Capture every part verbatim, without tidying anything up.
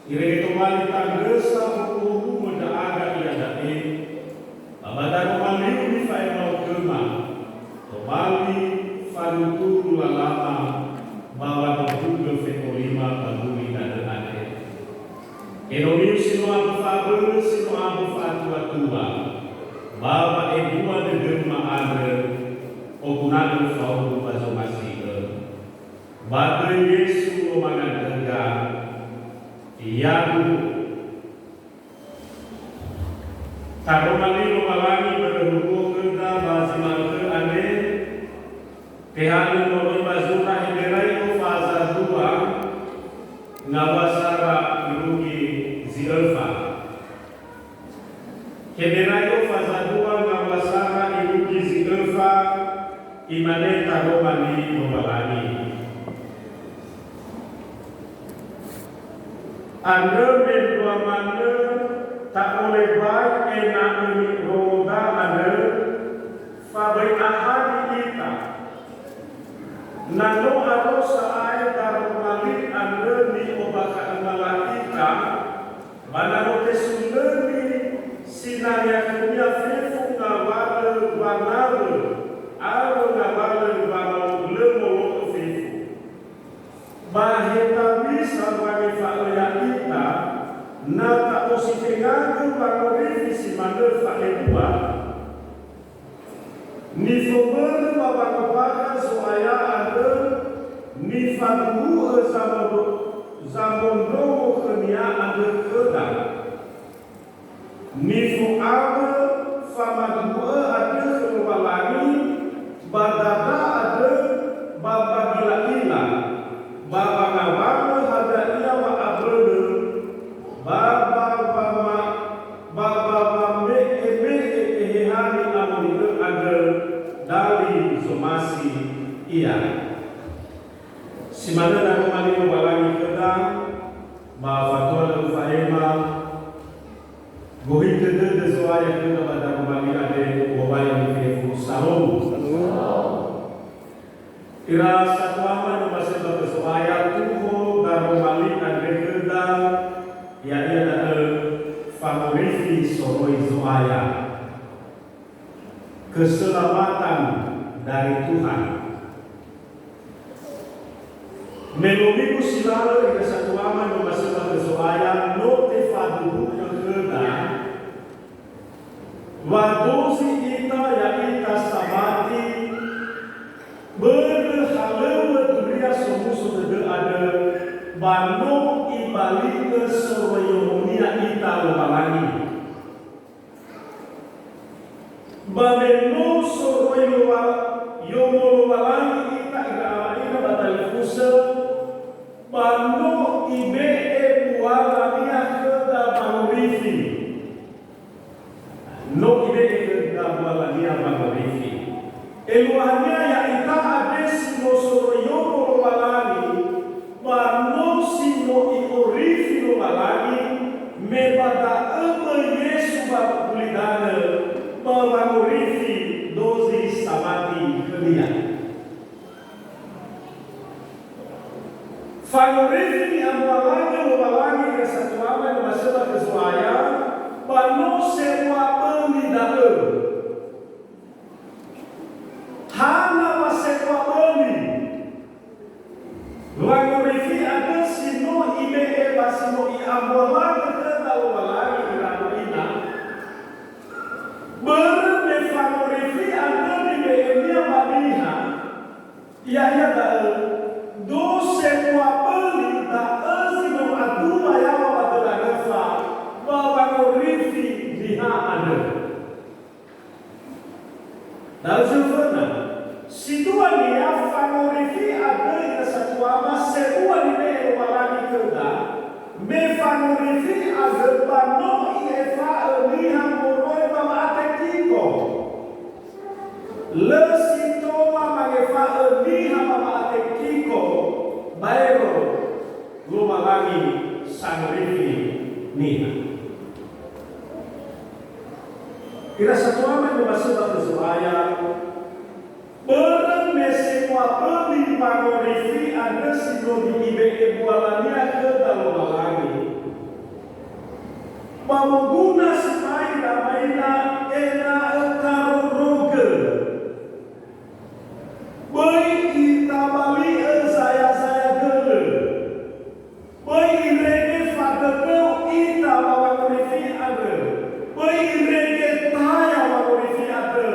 Irege tobali tandrösa wo'owu'ö ndra'aga iada'e, ba ba daroma liu nifa'emaokhöma, tobali fanuturu lalama ba wanohugö fe'olima ba guli da'ö andre. Enoniu si no ambö fa'abölö, si no ambö fa'atuatua, ba wa'ebua dödöma andrö, oguna'ö faudu ba zomasi'ö. Ba döi Yesu Lomangandröga, Yaduhu. Taroma li Lowalangi börö huhuo khöda ba zi ma'ökhö andre, tehalö moroi ba zura Heberai'o faza dua, ngawua sara irugi zi öfa. Heberai'o faza dua ngawua sara irugi zi öfa, imane taroma li Lowalangi. Andrö mendrua manö ta'olebai ena'ö ni'orongoda andrö, fa böi ahadi ita. Na no aro sa'ae daroma li andrö ni'ombakha'ö mala'ika, ba na no tesulöni sinangea khönia fefu ngawalö wangawö awö ngawalö wama-, lö molo'ö fefu. Ba hetawi sa wangefa'ö ya'ita, na ta'osifengagö wangorifi si manö fa'ebua? Nifobörö ba wangombakha Zo'aya andrö, nifaduhu'ö zamondro-, zamondrongo khönia andrö khöda. Nifo'awö famaduhu'ö andrö khö Lowalangi ba dada andrö ba mbagila'ila, ba wangawalö hadia ia wa'abölö, ba, ba, ba, ma-, ba, ba wame'eme'e Eheha ni'amoni'ö andrö, dali zomasi ia. Si manö daroma li Lowalangi khöda, ba fatua lö ufa'ema, gohitö dödö Zo'aya khöda ba daroma li andre, u'owai fefu, Salomo. Ira satuama ni'omasi'ö ba khö Zo'aya, tuho daroma li andre khöda, ya'ia da'ö fangorifi soroi Zo'aya. Keselamatan dari Tuhan. Me no migu si lalö ira satuama ni'omasi'ö ba khö Zo'aya, no tefaduhu'ö khöda, wa dozi ita ya'ita samati, börö halöŵö Duria Somuso Dödö andrö, ba no ibali'ö soroiyomonia ita Lowalangi. Ba me no soroi Lowa-, yomo Lowalangi ita ira awa'aina ba talifusö, ba no ibe'e bualania khöda wangorifi. No ibe'e khöda bualania wangorifi. Eluahania ya'ita andre si no soroi yomo Lowalangi, ba no si no i'orifi Lowalangi, me ba da'ö möi Yesu ba gulidanö, ba wangorifi dozi samati khönia. Fangorifi ni'ambualagö Lowalangi ira satuama ni'omasi'ö ba khö Zo'aya, ba no sebua böli da'ö. Hana wa sebua böli? Wangorifi andrö si no ibe'e ba si no i'ambualagö khöda Lowalangi ira andrö ina. Börö me fangorifi andrö nibe'enia ba niha, ya'ia da'ö, do sebua böli da'ö zi no aduwa yaŵa ba döla röfa ba wangorifi niha andrö. Da'ö zöföna, si dua nia fangorifi andrö ira satuama sebua nibe'e Lowalangi khöda, me fangorifi andrö ba no i'efa'ö niha moroi ba wa'atekiko. Lö si tola mangefa'ö niha ba wa'atekiko, baero Lowalangi sangorifi niha. Ira satuama ni'omasi'ö ba khö Zo'aya, börö me sebua böli wangorifi andrö si no ibe'e bualania khöda Lowalangi, Ba moguna sibai ira ama ina ena'ö tarorogö. Böi itabali'ö zaya-zaya gölö. Böi irege fadödöu ita ba wangorifi andrö. Böi irege taya wangorifi andrö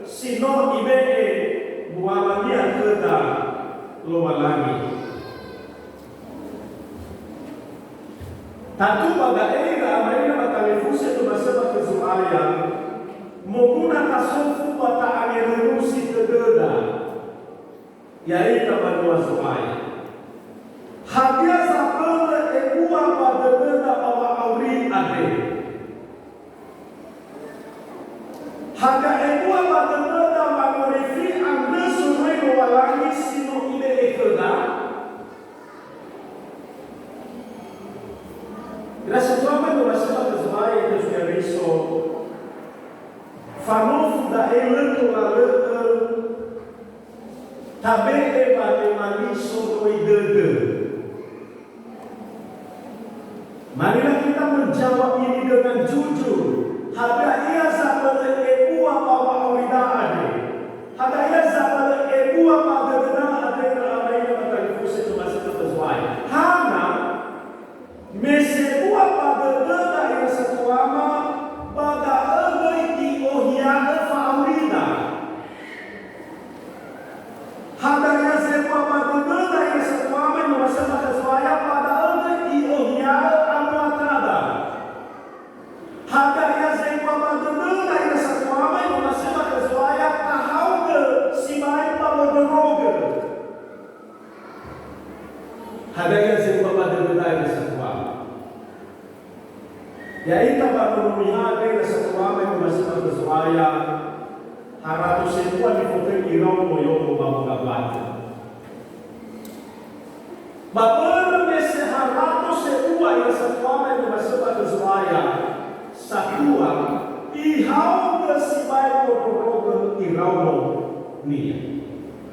si no ibe'e bualania khöda Lowalangi. Tatu ba da'e ira ama ina ba talifusö tömasö ba khö Zo'aya, moguna tasofu ba ta'angerönusi tödöda, ya'ita banua Zo'aya. Hadia zabölö ebua ba dödöda ba wa'auri andre? Hadia ebua ba dödöda wangorifi andrö soroi Lowalangi si no ibe'e khöda? Ira satuama ni'omasi'ö ba khö Zo'aya Yesu Keriso, fanofu da'e lö tola lö'ö tabe'e ba me mali soroi dödö. Marilah kita menjawab ini dengan jujur. Hadia ia zabölö ebua ba wa'aurida andre? Hadia ia zabölö ebua ba dödöda andre ira ama ina ba talifusö tömasö ba khö Zo'aya? Hana, me sebua ba dödöda ira satuama, ba da'ö göi i'ohia'ö fa'aurida. Hadia ia zebua ba dödöda ira satuama ni'omasi'ö ba khö Zo'aya, ba da'ö göi i'ohia'ö amuatada. Hadia ia zebua ba dödöda ira satuama ni'omasi'ö ba khö Zo'aya tahaogö sibai ba wondrorogö. Hadia ia zebua ba dödöda ira satuama. Ya'ita ba Nono Niha andre ira satuama ni'omasi'ö ba khö Zo'aya, harato sebua nifotöi iraono yomo ba wonga mbatö. Ba börö me si harato sebua ira satuama ni'omasi'ö ba khö Zo'aya, satua ihaogö sibai wondrorogö iraononia.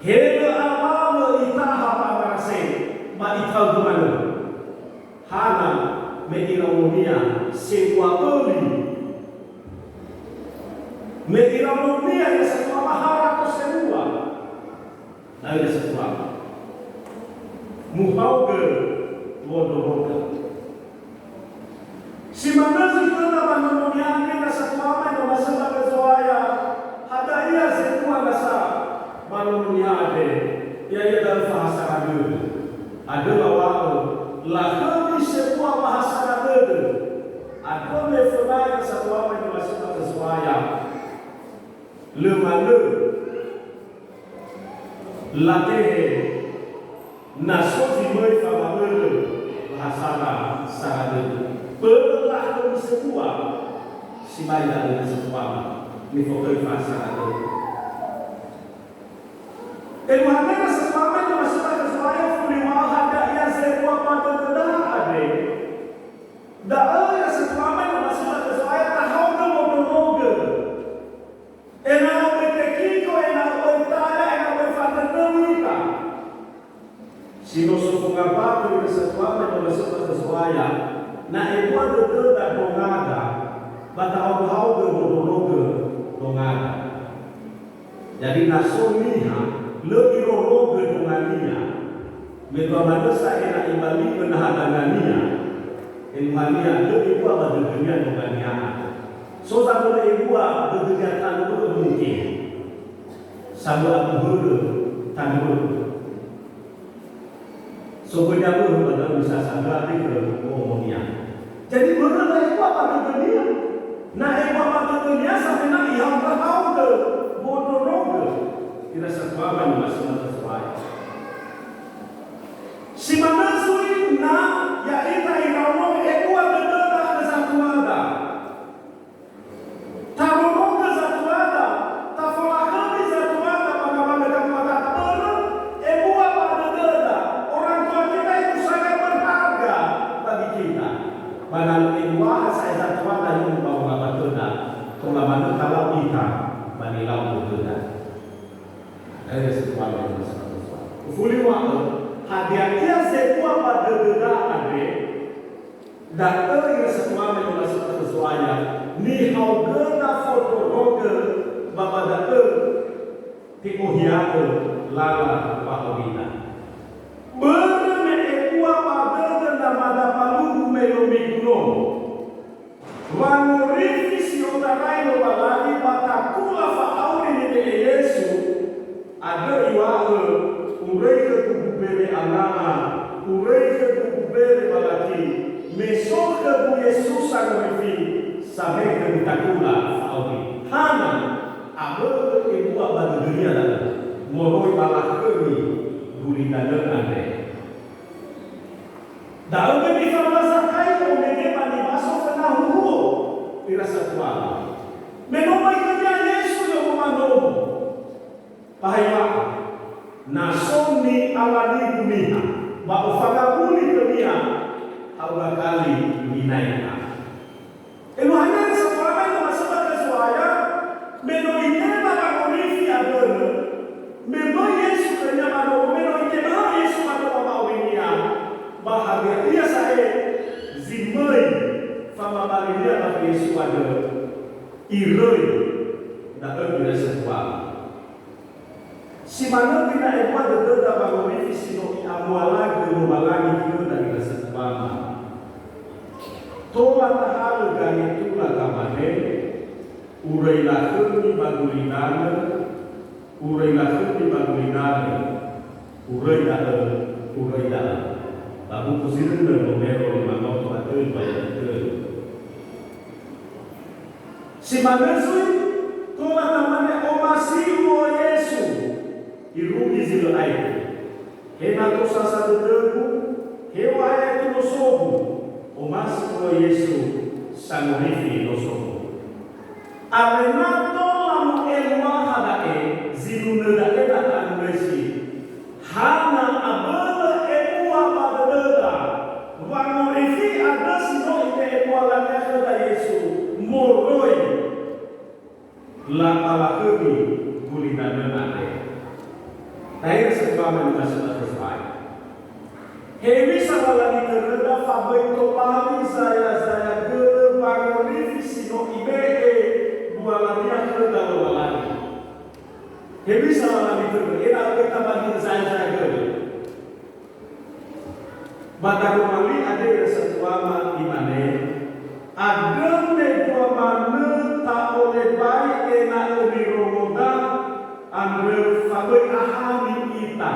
He lö awalö itaha ba Marase, ba ifaögö manö. Hana, me iraononia sebua öli. Me iraononia ira satuama harato sebua. Na ira satuama. Muhaogö wondrorogö. Si manö zui töna ba Nono Niha andre ira satuama ni'omasi'ö ba khö Zo'aya, hadia ia zebua nasa ba Nono Niha andre, ya'ia da'ö fahasara dödö. Andrö lawa'ö, lakhömi sebua fahasara dödö. Andrö me föna ira satuama ni'omasi'ö ba khö Zo'aya. Lö manö. Latehe, na so zi möi famaölö fahasara dödö. Börö lakhömi sebua, sibai da'ö ira satuama, nifotöi fahasara dödö. Eluahania ira satuama ni'omasi'ö ba khö Zo'aya, fuli wa'ö hadia ia zebua ba dödöda andre. Da'ö ira satuama ni'omasi'ö ba khö Zo'aya tahaogö wondrorogö. Ena'ö böi tekiko, ena'ö böi taya, ena'ö böi fadödöu ita. Si no so fungambakö ira satuama ni'omasi'ö ba khö Zo'aya, na ebua dödöda dongada, ba tahaogö-haogö wondrorogö dongada. Jadi na so niha lö irorogö dongania, me dua manö sa ena'ö ibali'ö naha dangania, eluahania lö ebua ba dödönia dongania andrö. So zabölö ebua dödönia tanö bö'ö mungkin. Sambua abu hörö tanö bö'ö. Soböi da'ö ba da'ö bisa sandra khö omonia. Jadi, börö na ebua ba dödönia. Na ebua ba dödönia samena ihaogö-haogö wondrorogö. Ira satuama ni'omasi'ö ba khö Zo'aya. Si manö zui na ya'ita iraono ebua dödöda khö zatuada. Tarorogö zatuada, tafolakhömi zatuada ba ngawalö gamuata börö, ebua ba dödöda, orang tua kita itu sangat berharga bagi kita. Ba na lö eluaha sa'ae zatuada yomo ba wongambatöda, tola manö talau ita ba nilau dödöda. Hadia satuada, ira satuada. Ufuli wa'ö, hadia ia zebua ba dödöda andre, da'ö ira satuada, ira satuada. Nihaogöna fondrorogö ba ba da'ö te'ohia'ö lala wa'aurida. Börö me ebua ba dödö namada balugu me no miguno. Wangorifi si otarai Lowalangi ba takula fa'auri nibe'e Yesu, andrö iŵa'ö, "Uröi khögu gubere ana'a, uröi khögu gubere balati, me so khögu Yesu sangorifi, samekhe gutakula fa'auri." Hana, abölö ebua ba dödönia da'ö, moroi ba lakhömi gulidanö andre. Da'ö me nifatua Zakhayo mege ba nibaso föna huhuo ira satuama. Me no mai khönia Yesu yomo ba nomo. Ba ha iŵa'ö, "Na so ni'alanigu niha, ba ufangawuli khönia, ha'uga kali minaika." Eluahania ira satuama ito masöba khö Zo'aya, me no itema wangorifi andrö, me möi Yesu khönia ba nomo, me no itema Yesu ba nomo wa'aurinia, ba hadia ia sa'ae zi möi famabalinia ba khö Yesu andrö, iröi da'ö ira satuama. Si manö göi na ebua dödöda wangorifi si no i'amualagö Lowalangi khöda ira satuama. Tola tahalö gangetula tamane, uröi lakhömi ba gulidanö, uröi lakhömi ba gulidanö, uröi da'ö, uröi da'ö. Ba buku Zirönnö nomero lima noto a tölu ayat tölu. Si manö zui, tola tamane, "Omasiu, o Yesu, irugi zi lö aetu. He na tosasa dödögu, heŵa'ae aetu nosogu, omasiu, o Yesu, sangorifi nosogu." Awena tola no eluaha da'e, zinunö da'e na ta'anuröisi. Hana abölö ebua ba dödöda, wangorifi andrö si no ibe'e bualania khöda Yesu moroi la'alakhömi gulidanö andre. Da'e satuama nitasöna Zo'aya. Hewisa lala nitöröda fa böi tobali zaya-zaya gölö wangorifi si no ibe'e bualania khöda Lowalangi. Hewisa lala nitörö, ena'ö göi tabali zaya-zaya gölö. Ba daroma li andre ira satuama imane, "Andrö me dua manö ta'olebai ena'ö nirongoda andrö fa böi ahani ita."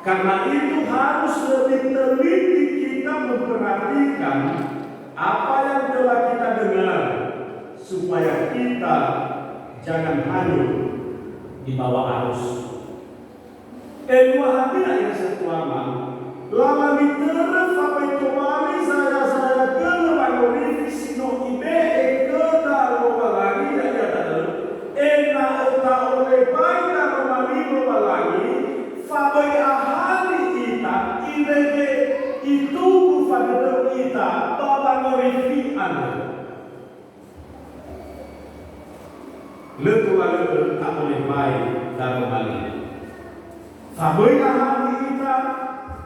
Karena itu harus lebih teliti kita memperhatikan apa yang telah kita dengar, supaya kita jangan hanyut di bawah arus. Eluahania ira satuama, lala nitörö fa böi tobali zaya-zaya gölö wangorifi si no ibe'e khöda Lowalangi, ya'ia da'ö, ena'ö ta'olebai daroma li Lowalangi, fa böi ahani ita, irege itugu fadödöu ita ba wangorifi andrö. Lö tola lö ta'olebai daroma li. Fa böi ahani ita,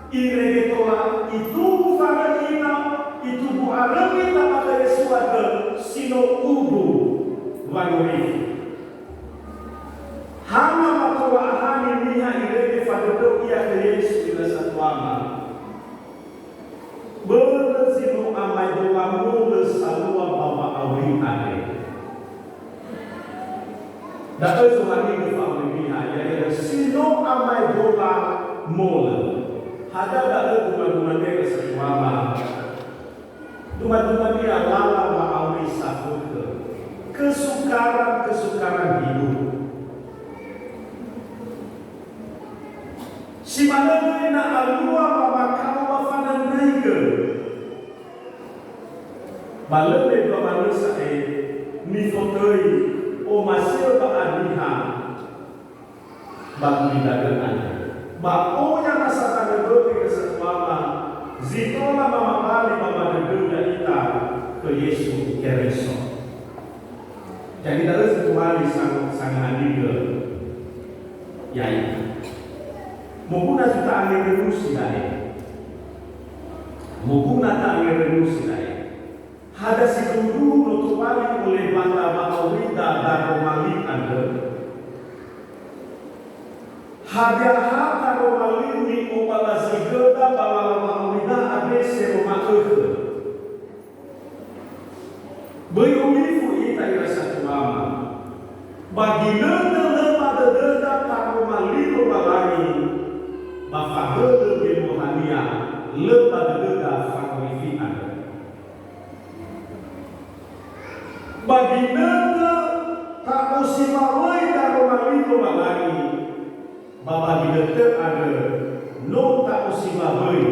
irege tola itugu farö ita, itugu aröu ita ba khö Yesu andrö si no ubu wangorifi. Hana ba tola ahani niha irege fadödöu ia khö Yesu ira satuama. Börö zi no amaedola molö salua ba wa'auri andre. Da'ö zohanigö fa'auri niha, ya'ia si no amaedola molö. Hadia da'ö duma-dumania ira satuama? Duma-dumania lala wa'auri safökhö. Kesukaran-kesukaran hidup. Si manö göi na alua wamakao ba fanandraigö. Ba lö me dua manö sa'ae nifotöi omasi'ö ba a niha ba gulidanö andre. Ba oya nasa tanö bö'ö ira satuama zi tola mamabali ba madödöu ya'ita khö Yesu Keriso. Jadi da'ö zi tobali sang-, sangahanigö ya'ita. Moguna zi ta'angerönusi da'e. Moguna ta'angerönusi da'e. Hadia sindruhu no tobali olembada wa'aurida daroma li andrö? Hadia ha daroma li ni'obalazigöda ba lala wa'aurida andre seroma ökhö? Böi olifu ita ira satuama. Ba ginötö lö ba dödöda taroma li Lowalangi, ba fagölö geluahania lö ba dödöda fangorifi andrö. Ba ginötö ta'osiwawöi daroma li Lowalangi, ba ba ginötö andrö no ta'osiwawöi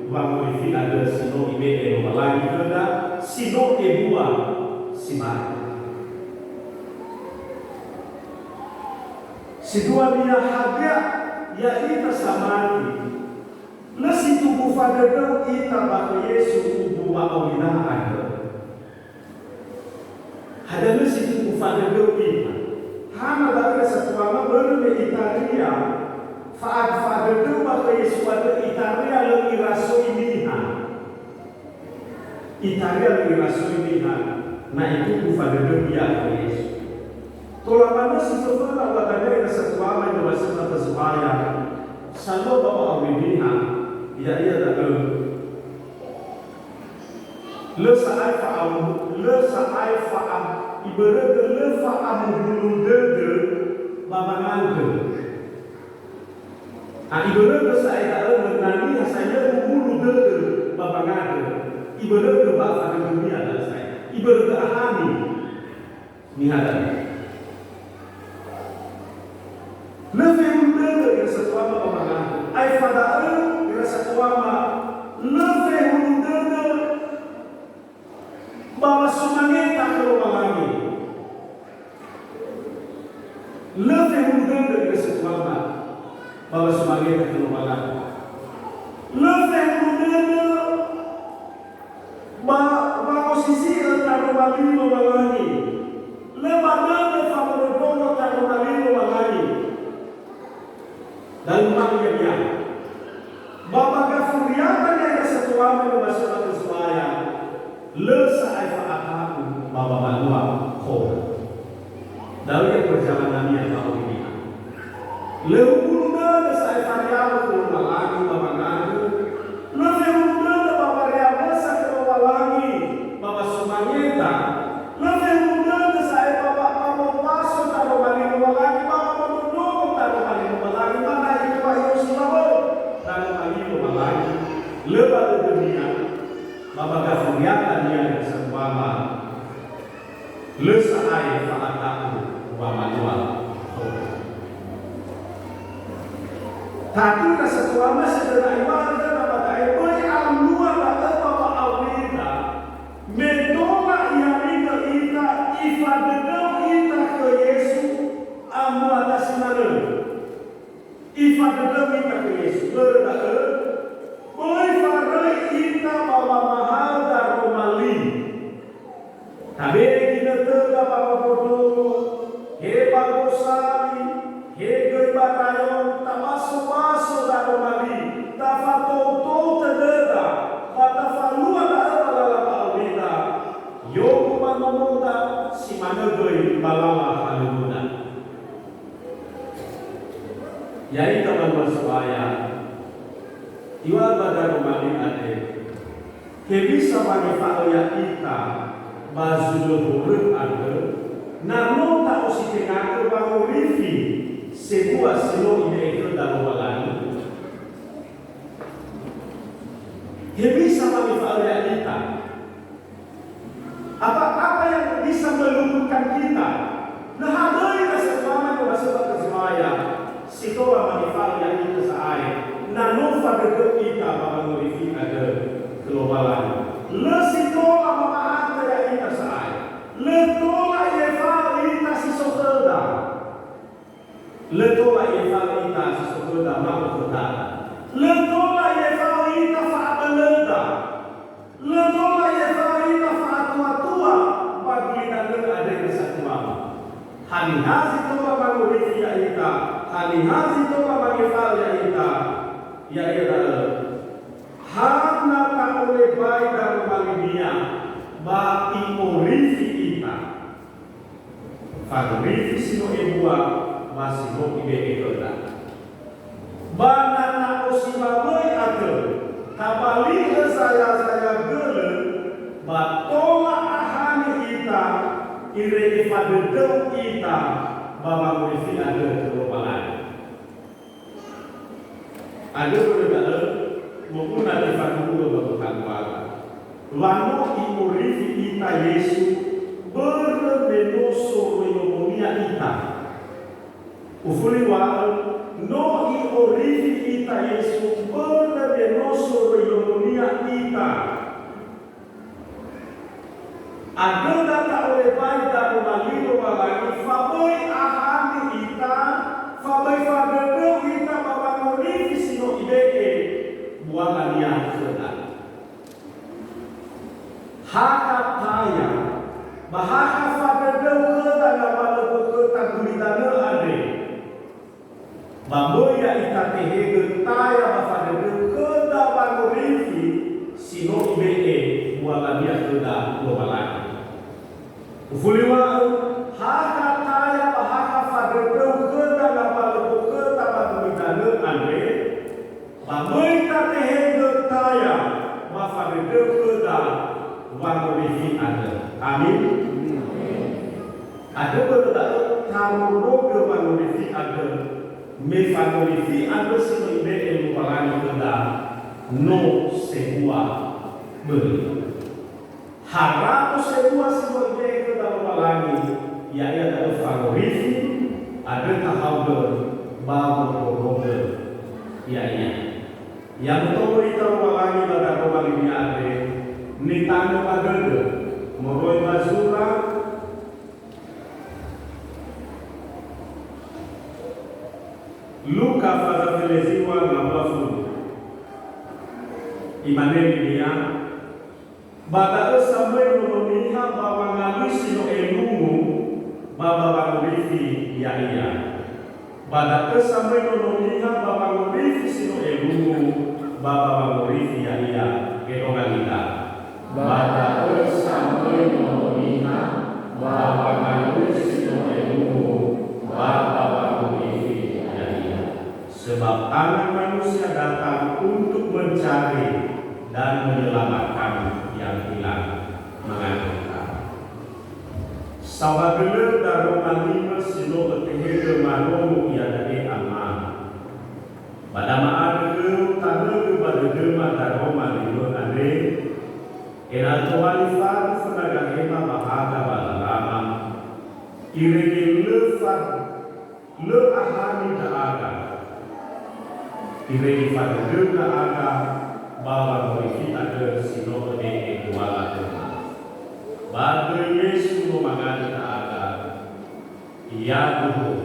wangorifi andrö si no ibe'e Lowalangi khöda, si no ebua sibai. Siduania, hadia ya'ita samati, lö sindruhu fadödöu ita ba khö Yesu ubu wa'aurida andrö? Hadia lö sindruhu fadödöu ita? Hana da'ö ira satuama, börö me itaria fa-, fadödöu ba khö Yesu andrö, itaria lö irasoi niha. Itaria lö irasoi niha, na itundru fadödöu ia khö Yesu. Tola manö si föföna ua dania ira satuama ino ba sema tazobaya, salua ba wa'auri niha, ya'ia da'ö. Lö sa'ae fa'amu-, lö sa'ae fa'a-, ibörögö lö fa'amuhulu dödö ba wangandrö. A, ibörögö sa'ae da'ö, mönö niha sa'ae lö muhulu dödö ba wangandrö, ibörögö ba fadödönia da'ö sa'ae. Ibörögö ahani niha da'ö. Lö fehulu dödö ira satuama ba wangandrö. Aefa da'ö ira satuama lö fehulu dödö ba wasumangeta khö Lowalangi. Lö fehulu dödö ira satuama ba wasumangeta khö Lowalangi. Lö fehulu dödö ba wangosisi'ö taroma li Lowalangi. Lö ba dödö famondrondrongo taroma li Lowalangi. Da'ö ma'ia-ia. Ba, ba gafuriata niha ira satuama ino ba sema tazobaya, lö sa'ae fa'ata'u ba wamalua khöra. Da'ö ia perjalanania ba wa'auri niha. Lö huhulu dödö sa'ae fariawö khö Lowalangi ba wangandrö. Lö fehulu dödö ba wariawösa khö Lowalangi ba wasumangeta. Lö fehulu dödö sa'ae ba, ba, ba mopaso taroma li Lowalangi, ba wamondrondrongo taroma li Lowalangi, ba na itobali osiwawöi taroma li Lowalangi. Lö ba dödönia, ba ba gafuriatania ira satuama, lö sa'ae fa'ata'u wamalua khöra. Tatu ira satuama, sedera iwa'ö dödö ba da'e, böi alua da'ö ba wa'aurida. Me tola ihalingö ita, ifadödöu ita khö Yesu, amuata si manö. Ifadödöu ita khö Yesu. Börö da'ö, böi faröi ita ba wamahaö daroma li. Tabe'e ginötöda ba wamondrondrongo, he ba gosali, he göi ba rayon, tabaso-baso daroma li, tafatou-tou tödöda, ba tafalua da'ö ba lala wa'aurida, yogo ba nomoda, si manö göi ba lala halöŵöda. Ya'ita banua Zo'aya, iŵa'ö ba daroma li andre, hewisa wangefa'ö ya'ita ba zi lö horö andrö, na no ta'ositengagö wangorifi sebua si no ibe'e khöda Lowalangi? Hewisa wangefa'ö ya'ita? Apa-apa yang bisa melumpuhkan kita? Na hadöi ira satuama ino ba sema tazobaya, si tola mangefa'ö ya'ita sa'ae, na no fadödöu ita ba wangorifi andrö khö Lowalangi. Lö si tola mama'andrö ya'ita sa'ae. Lö tola i'efa'ö ita si so khöda. Lö tola i'efa'ö ita si so khöda ma'ökhö dada. Lö tola i'efa'ö ita fa'abölöda. Lö tola i'efa'ö ita fa'atua-tua ba gulidanö andre ira satuama. Haniha zi tola mangorifi ya'ita, haniha zi tola mangefa'ö ya'ita, ya'ia da'ö, hana ta'olebai daroma linia, ba Fangorifi si no ebua ba si no ibe'e khöda. Ba na ta'osi ba möi atö, tabali'ö zaya-zaya gölö, ba tola ahani ita, irege fadödöu ita ba wangorifi andrö khö Lowalangi. Andrö börö da'ö, moguna tefaduhu'ö ba wökhaluala. Wa no I'orifi ita Yesu, börö me no soroi nomo-Nia ita. Ufuli wa'ö, no I'orifi ita Yesu, börö me no soroi nomo-Nia ita. Andrö da ta'olebai daroma li Lowalangi, fa böi ahani ita, fa böi fadödöu ita ba wangorifi si no Ibe'e buala-Nia khöda. Hakha taya, ba hakha fadödöu khöda ngawalö bokhöta gulidanö andre. Ba möi ya'ita tehegö taya ba fadödöu khöda wangorifi si no Ibe'e buala-Nia khöda Lowalangi. Ufuli wa'ö, hakha taya ba hakha fadödöu khöda ngawalö bokhöta ba gulidanö andre, ba möi tatehegö taya ba fadödöu khöda wangorifi andrö. Amin. Andrö börö da'ö tarorogö wangorifi andrö, me fangorifi andrö si no Ibe'e Lowalangi khöda no sebua böli. Harato sebua si no Ibe'e khöda Lowalangi, ya'ia da'ö fangorifi andrö tahaogö ba wondrorogö Ya'ia. Ya mutomo ita Lowalangi ba daroma li-Nia andre, nitanö ba dödö, moroi ba zura Luka faza felesiwa ngawula fulu. Imane linia, ba da'ö samöi Nono Niha ba wangalui si no elungu, ba ba wangorifi Ya'ia. Ba da'ö samöi Nono Niha ba wangorifi si no elungu, ba ba wangorifi Ya'ia, enonga lida. Ba da'ö samöi Nono Niha ba wangalui si no elungu, ba ba wangorifi Ya'ia. Sebab Anak Manusia datang untuk mencari dan menyelamatkan yang hilang. Mangandrö ita. Saohagölö daroma limö si no ötehegö marongo iada'e, Ama. Ba da ma'andrö khöu tanögö ba dödöma daroma limö andre, ena'ö tobali fadu föna gahema ba haga ba lalama, irege lö fa-, lö ahani ndra'aga. Irege fadödöu ndra'aga ba wangorifi andrö si no öbe'e buala khöma. Ba döi Yesu no mangandrö ndra'aga, "Yaduhu,